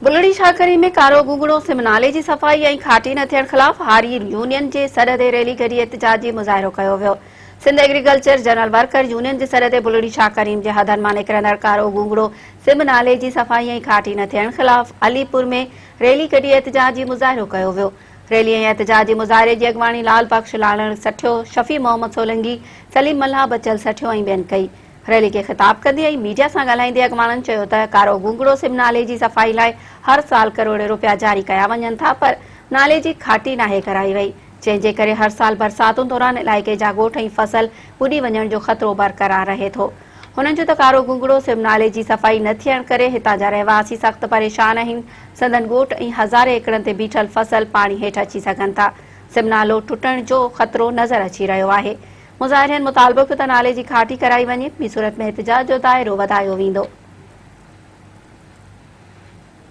بلڙي شاهڪري ۾ ڪارو گونگڙو سم نالي جي صفائي ۽ کاٽي نه ٿيڻ خلاف هاري يونين جي سڏ تي ريلي ڪڍي احتجاجي مظاهرو ڪيو ويو. Sindh agriculture general worker union جي سڏ تي بلڙي شاهه ڪريم جي حدن مان نڪرندڙ ڪارو گونگڙو سم نالي جي صفائي ۽ کاٽي نه ٿيڻ خلاف علي پور ۾ ريلي ڪڍي احتجاجي مظاهرو ڪيو ويو. ريلي ۽ احتجاجي مظاهري جي اڳواڻي لال بخش لاڙڻ سٺيو، شفيع محمد سولنگي، سليم ملاح، بچل سٺيو ۽ ٻين ڪئي. ريلي کي خطاب ڪندي ۽ ميڊيا سان ڳالهائيندي اڳواڻن چيو ته ڪارو گونگڙو سم نالي جي صفائي لاء هر سال ڪروڙين روپيا جاري ڪيا وڃن ٿا پر نالي جي کاٽي ناهي ڪرائي وئي جنهن جي ڪري هر سال برساتن دوران علائقي جا ڳوٺ ۽ فصل ٻڏي وڃڻ جو خطرو برقرار رهي ٿو. هنن چيو ته ڪارو گونگڙو سم نالي جي صفائي نه ٿيڻ ڪري هتان جا رهواسي سخت پريشان آهن سندن ڳوٺ ۽ هزارين ايڪڙن تي بيٺل فصل پاڻي هيٺ اچي سگهن ٿا سم نالو ٽٽڻ جو خطرو نظر اچي رهيو آهي. مظاهرين مطالبو ڪيو ته نالي جي کاٽي ڪرائي وڃي، ٻي صورت ۾ احتجاج جو دائرو وڌايو ويندو.